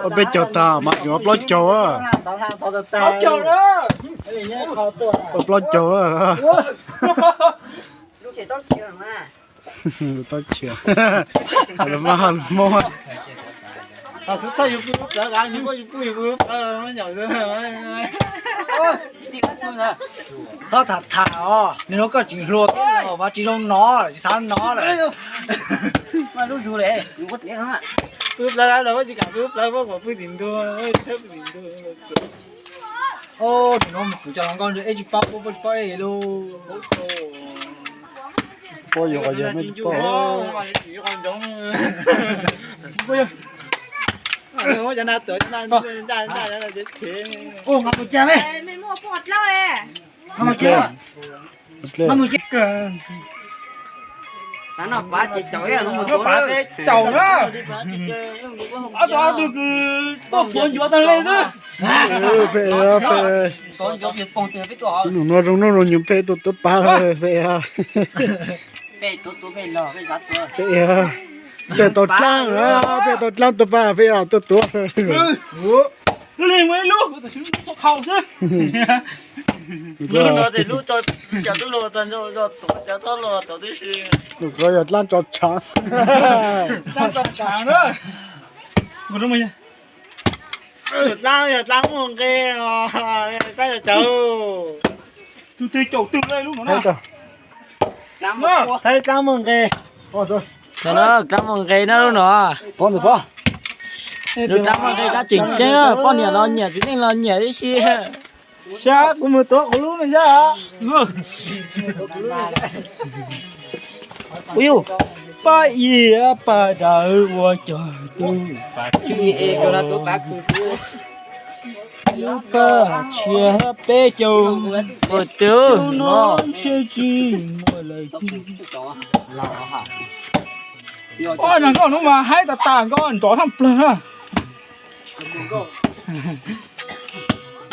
Ua peb caug tag mas yuav plaub caug. Ua plaub caug. Tau chiav. Los mas hais Hmoob. Txhob tham tham os, nws no koj tseem hluas thiab los mas tsis zoo no, tsis xav no lawm. Tus no mus kuv cov hluas nkauj ntawd eb tsis paub, paub tsis paub eb lauj. Puab yuav qhov yog mej tsis paub. Ua, nqa mus cas me? Nqa mus cas? Nqa mus cas? Xav noj pab ces caum ib, noj pab ces caum na. Ob tug, ob tug kws tuaj tuav ncuav tag le xwb. Peb, peb, nus no zoo noj zoo nyoos peb tuaj tuav pab peb. Peb, peb tau dlaab, peb tau dlaab tuaj pab peb tuaj tuav. Li muaj ib lub, xwb. Lub no ces lub, cov tub los tag nrho, tub los tag tib si. Nws ko yog dlaab tso tshaav. Dlaab tso tshaav na. Dlaab yog dlaab muaj nqe, dlaab yog cawv. Tus twg caum twg lub no na. Thaib dlaab muaj nqe. Dlaab muaj nqe na lub no. Lub dlaab muaj nqe dlaab tseem ceeb, poj niam los nyiam, txiv neej los nyiam tib si. Sab kuv mus tuav kuv lub me sab. Ui yus, paj ib paj daws ua cog twg, paj tsib es kawg no tuav pab kws xwb. Paj tshiab peb caug, ua twg no seb tsis muaj lawm tiag. Ob, nas nkauj hnub mas haib tas tas, nkauj nrov thaaj plawg na.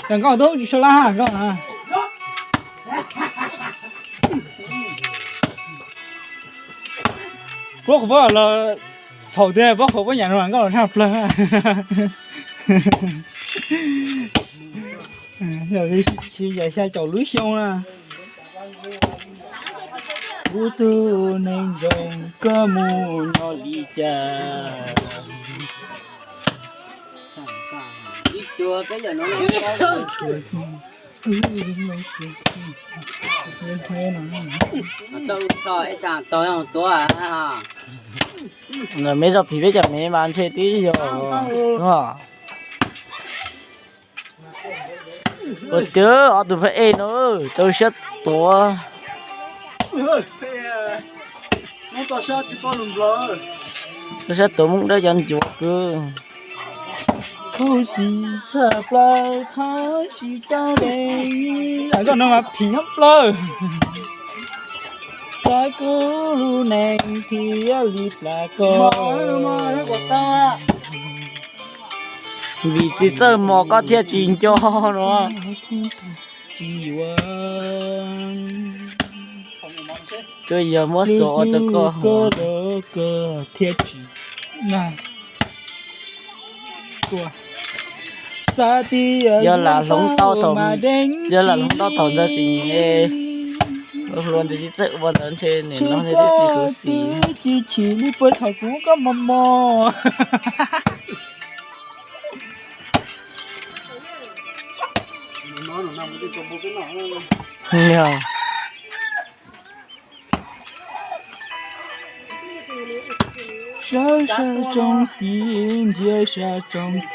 Nas nkauj tub tsis sab lab ha nkauj na. Puab qhuav puab los txhaum tiag, puab qhuav puab nyam no nkauj los thaaj plawg. Yog li tsis yog xya caum lub xyoo na. Kuv tug neeg zoo koj mus nyob li cas? Ntawm me zog phim peb cov me mas ntshe twb yog. Ua tiag, ob tug phab ej no tau siab tuav. Tau siab tuav Hmoob Dawb cov ncuav kws. Khuv xim tshaj plaws qhov tsis tau de. Koj no mas phim nyob plaws. Txawm kuv lub neej thiaj li plam koj. Vim tsis txawj mos koj thiaj tsis nco no. Tsis yuav, tsuas yog muab xuas ua rau koj, koj thiaj tsis. Yog lam hloov tau thaum, yog lam hloov tau thaum ntawd sim hluas ntawd tsis txawj ua ntawd ntshe nim no nws twb tsis khuv xim. Tsis chim li puag thaum kuv koj mos mos. Yog. Sawv sawv tsoom tiv, ntsia sawv tsoom tiv.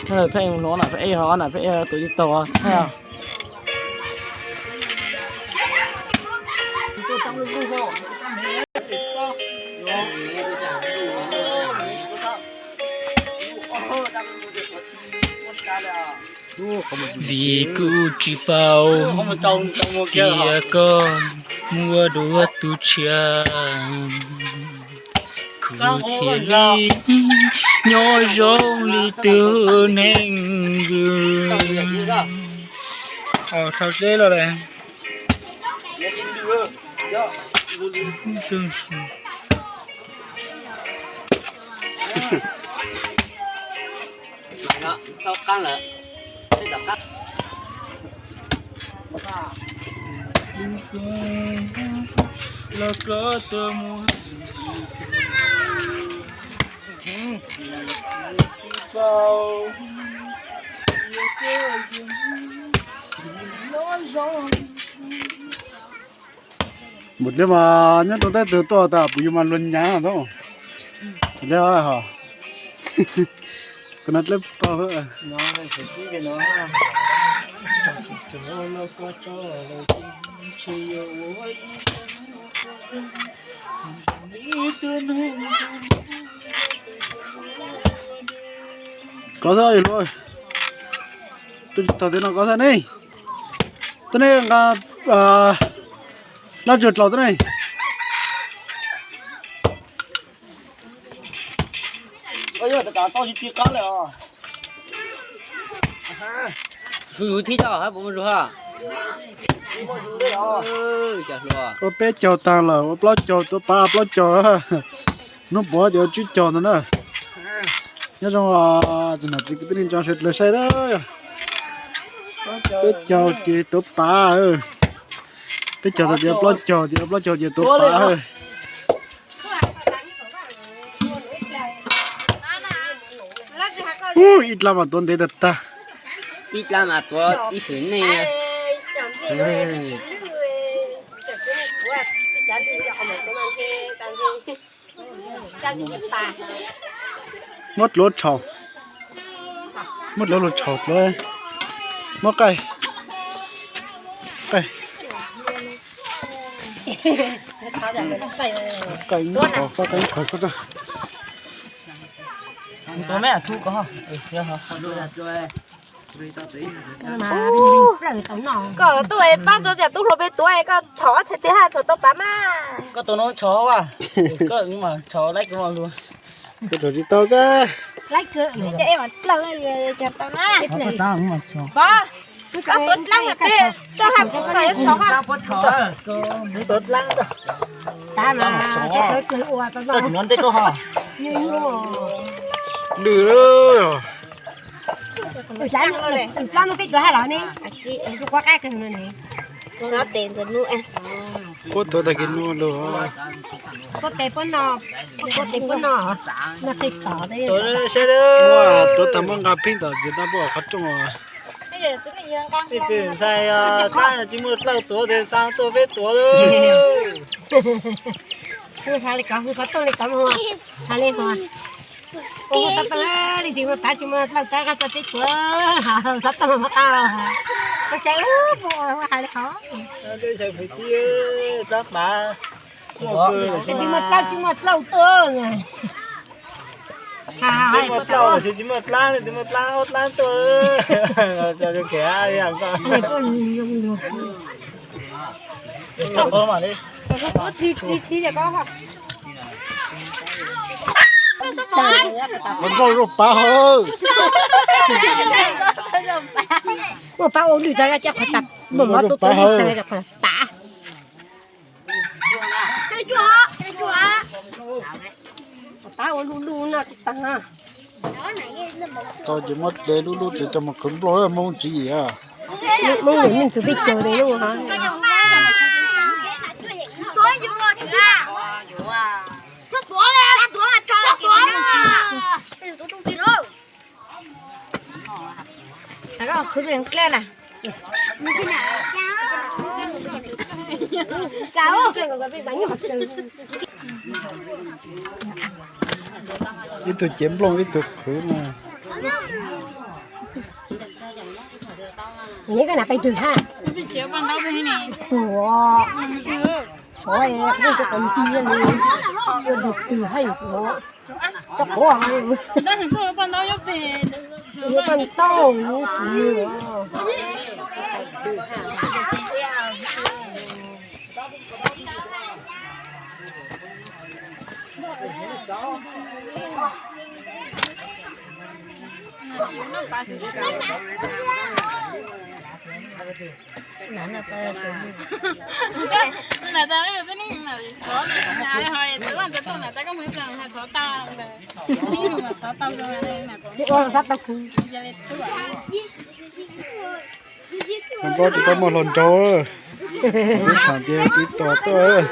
Theej no na peb ej ho na peb ej tus tsis tau. Vim kuv tsis paub tias koj muaj dua tus tshiab, kuv thiaj li nyob zoo li tus neeg vwm. Dhau teb los lawm. Mus dleb mas nyob rau teb twg tuaj tas kuv yuav mas luag nyav ntau. Dleb ho, kuv no dleb paug. Kov xwb, tus tsis tau tias no kov xwb ne. Tuaj nej nqa lab tsuag dlaus tuaj ne. Ua peb caug tag lawm, ua plaub caug, tuav pav plaub caug. Hnub puav ces ua tsib caug ntawd na. Nyob zoo, txiv nam txiv kwv tij neej tsa sawv daws saib na. Peb caug ces tuav pav, peb caug tag ces ua plaub caug, ces ua plaub caug ces tuav pav. Ib dlaab mas tuav ntev tag tag. Ib dlaab mas tuav ib xwm nej. Muab dluav tshau, muab dluav lug tshau dluav, muab qaij, qaij, qaij, qaij, qaij. Koj tuaj es pab ntxoov tias tub hluas peb tuav es koj tshau ob txhais tes hab tshau tau pav mas. Koj tus no tshau as, koj mas tshau laib kuv mas lug. Koj tshau tsis tau koj. Laib kawg, cov ej mas dlawg, cov tau na. Pov, koj tuav dlaab peb tso hab, koj yuav tshau hab. Tuav dlaab, koj tsis nyob ntej koj ho. Lwj lawm. Puab tuav tag kis nub lug. Puab tes puab no, puab tes puab no, no qig tom. Tuav saib, tuav tag muab nqa pib tom ces tab puab qhov rooj. Ib tug ntxhais dlaab tsis muaj dlawg tuav tes xaa tuaj peb tuav lawm. Hu xov tooj li kov, hu xov tooj li kov, hu xov tooj li ntawd, xov tooj li ntawd, xov tooj muab qab, ua tsaug, ua hais li qhov. Tsis muaj dlawg, tsis muaj dlawg tuaj. Tsis muaj dlawg, tsis muaj dlaab, tsis muaj dlaab, dlaab tuaj. Ua nkauj zoo pav hawm. Ua pav ua lwj tag coj qhov tas, npaj mov tuaj tuaj lwj tag qhov tas. Pav ua luj luj noj tsis tag. Tau ces muab de lub lub ces coj mus khwv nplooj Hmoob tswv yim. Hmoob yim neej txug peb caug de lub. Khwv nplooj na. Ib tug cev nplooj ib tug khwv na. Neb koj na pais twg ha? Tuav, sov, ua qhov nti li, ua dug twg haj yuav tuav, cov quav. Yuav paj tauj, yuav kuv yws. Tsis ua sab tau kuv. Nplob tsis tau muaj hluas nraug, tib tham ces tib tos tuaj.